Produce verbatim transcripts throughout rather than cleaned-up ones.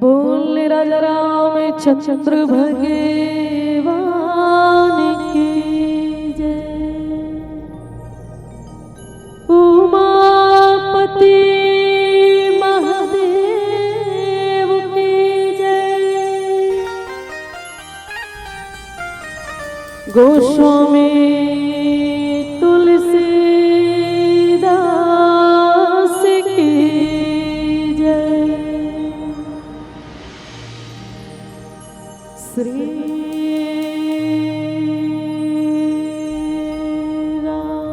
बोल राजा रामचंद्र भगवान की जय। उमापति महादेव की जय। गोस्वामी तुलसीदास की जय। श्री राम।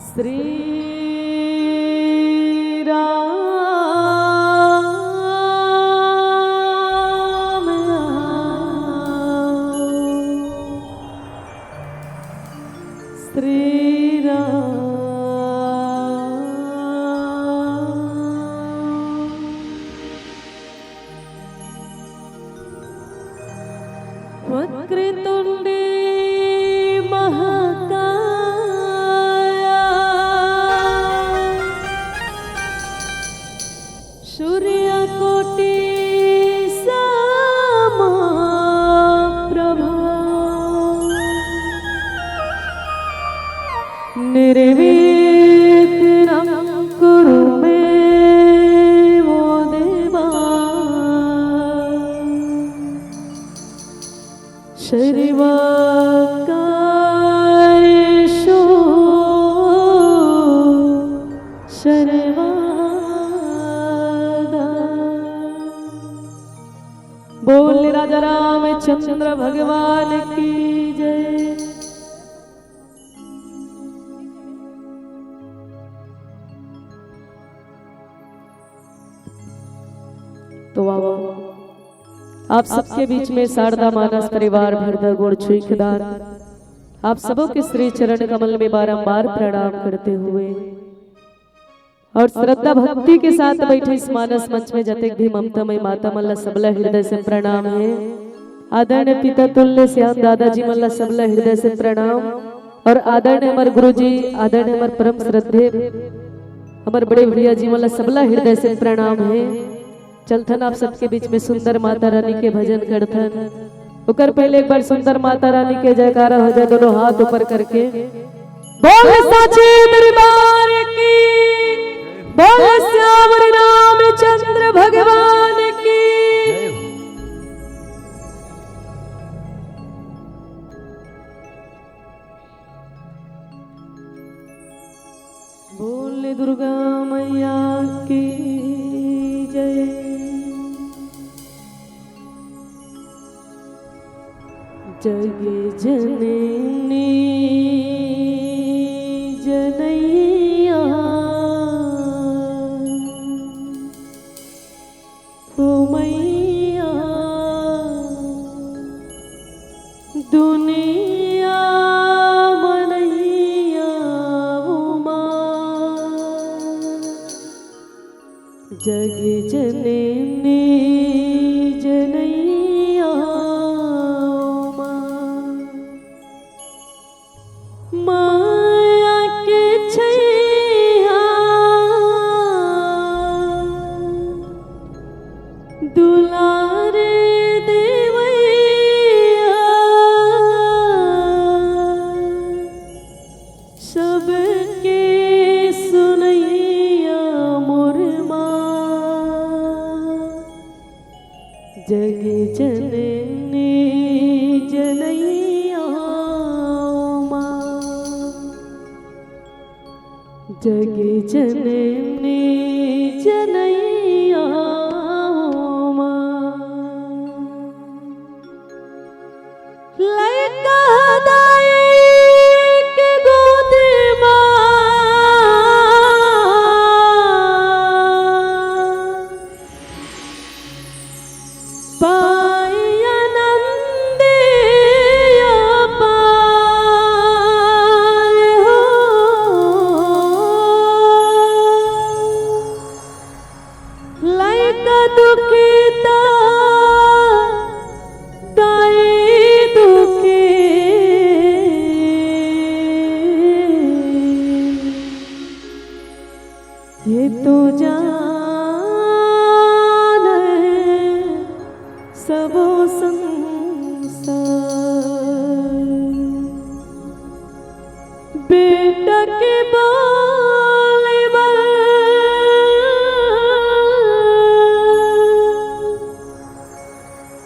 श्री राम। श्री राम। वक्रतुंडे महाकाया सूर्यकोटि समप्रभा। निर्विघ्नं कुरु मे वो देवा। सर्वकार्येषु सर्वदा। बोल राजा रामचंद्र भगवान की जय। तो आओ, आप सबके बीच में शारदा मानस परिवार भर द गोड़ छुई के दान। आप सबों के श्री चरण कमल में बारंबार प्रणाम करते हुए और श्रद्धा भक्ति के साथ बैठे इस मानस मंच में जतेक भी ममतामय माता मन ला सबला हृदय से प्रणाम है। आदरणीय पिता तुल्य श्याम दादाजी मन ला सबला हृदय से प्रणाम। और आदरणीय हमर गुरु जी, आदरणीय हमर परम श्रद्धेय हमर बड़े भैया जी मन ला सबला हृदय से प्रणाम है। चलथन आप सबके बीच में सुंदर माता रानी के भजन करथन। ओकर पहले एक बार सुंदर माता रानी के जयकारा हो जाए, दोनों हाथ ऊपर करके। बोल साचे दरबार की, बोल श्यावर रामचंद्र भगवान की। बोल दुर्गा मैया की जय। जग जननी जनैया ओ मैया, दुनिया मनैया ओ माँ। जग जननी जनैया ओ माँ। माया के छैया दुलार देवैया, सबके सुनैया मोर माँ। जग जननी जनैया माँ। जग जननी जनैया माँ। लइका दाई के गोद माँ। पाई आनंद अपार हो। ये तो जाने सबो संसार, बेटा के बोले बर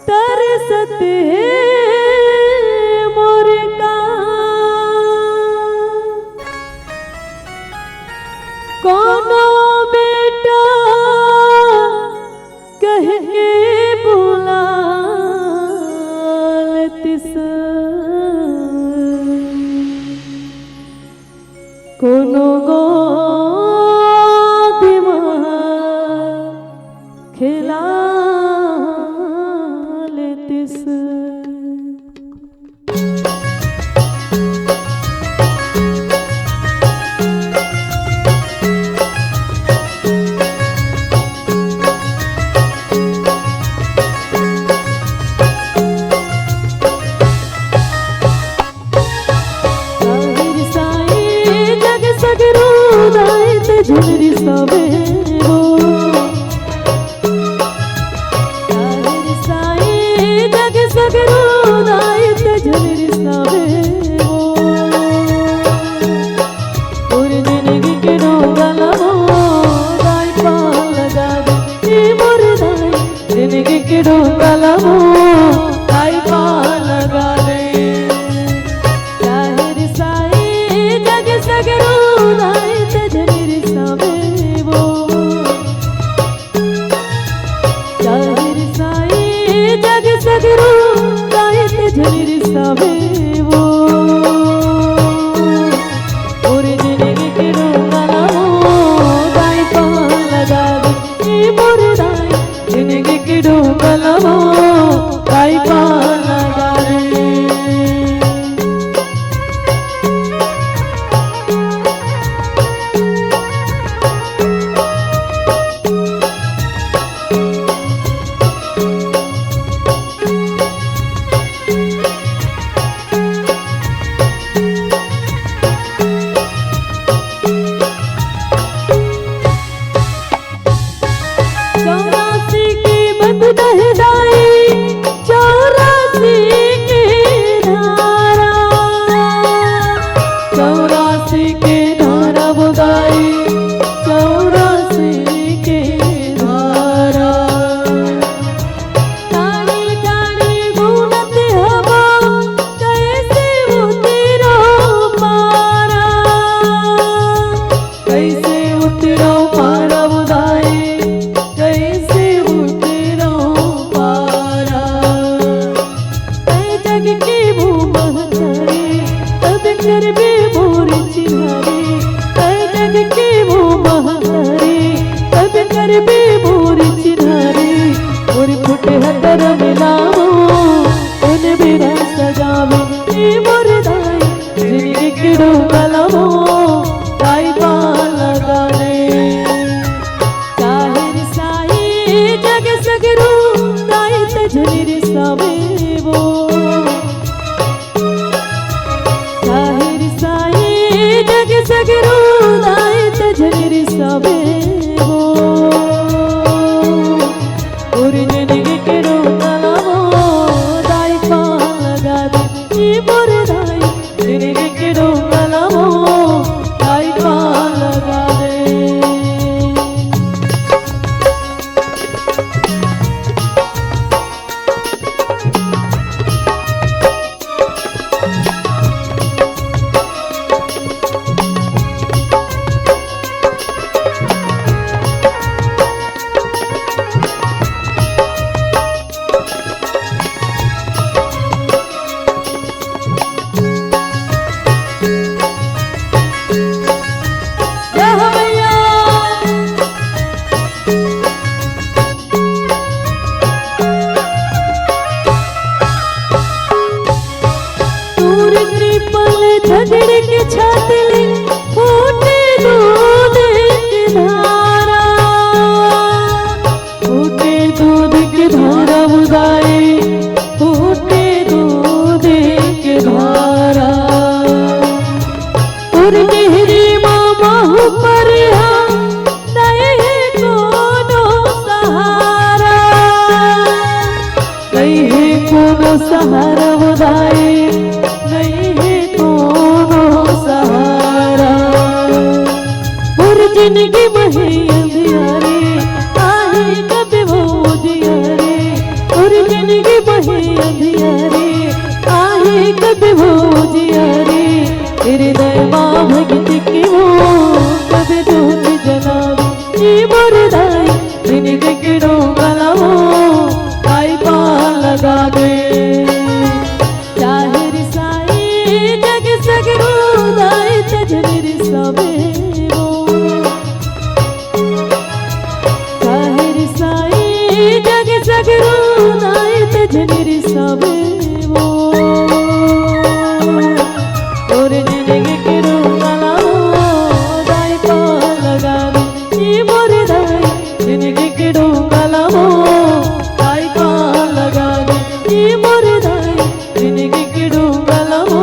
तरसत हे मोर का। कोनो बेटा कह के बुला लेतिस, कोनो गोदी म खेला लेतिस। ताहिर साईं जग सगरो दाई ते झुनरी सवेरो। ताहिर साईं जग सगरो दाई ते झुनरी सवेरो। मोर जिनगी के डोंगा ला मोर दाई पार लगा दे, ए मोर दाई। जिनगी के डोंगा ला मोर दाई पार लगा दे। ताहिर साईं जग सगरो दाई ते झुनरी सवेरो। ताहिर साईं जग सगरो दाई ते झुनरी सवेरो। मोर जिनगी के डोंगा ला मोर दाई पार लगा दे, ए मोर दाई। जिनगी के डोंगा ला मोर दाई पार लगा दे। चौरासी के बंद दहदाई, चौरासी के धारा। चौरासी के धारा बुदाई, चौरासी के धारा। तानी तानी गुनत हवा, कैसे उतरो पारा। कैसे उतरो पारा बुदाई, कैसे उतरो पारा। तै जग के वो महतारी, तब करबे मोर चिन्हारी। तै जग के वो महतारी, तब करबे मोर चिन्हारी। मोर फुटे हतर मिलाओ, उन बिना सजावे, ए मोर दाई। जिनगी के डोंगा ला मोर दाई पार लगा दे। जिंदगी बहे अंधियारे, आहे कब वो उजियारे। और जिंदगी बहे अंधियारे, आहे कब वो उजियारे। हृदय मा भक्ति की वो कब जोत जलावे। ए मोर दाई, जिंदगी के डोंगा ला वो दाई पार लगा दे। चाहे रिसाए जग सगरो, दाई तजनी रिसावे वो। चाहे रिसाए जग सगरो, दाई तजनी रिसावे वो। और जिंदगी के डोंगा ला वो दाई पार लगा दे। ए मोर दाई, जिंदगी के डोंगा ला वो दाई पार लगा दे। ए मोर दाई, जिंदगी के डोंगा ला वो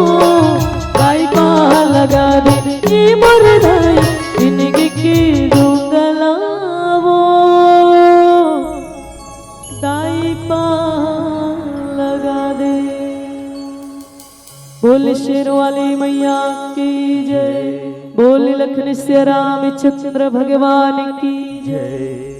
दाई पार लगा दे। ए मोर दाई, जिंदगी के डोंगा ला वो दाई पार लगा दे। बोल शेर वाली मैया की जय। बोल लखन सिया रामचंद्र भगवान की जय।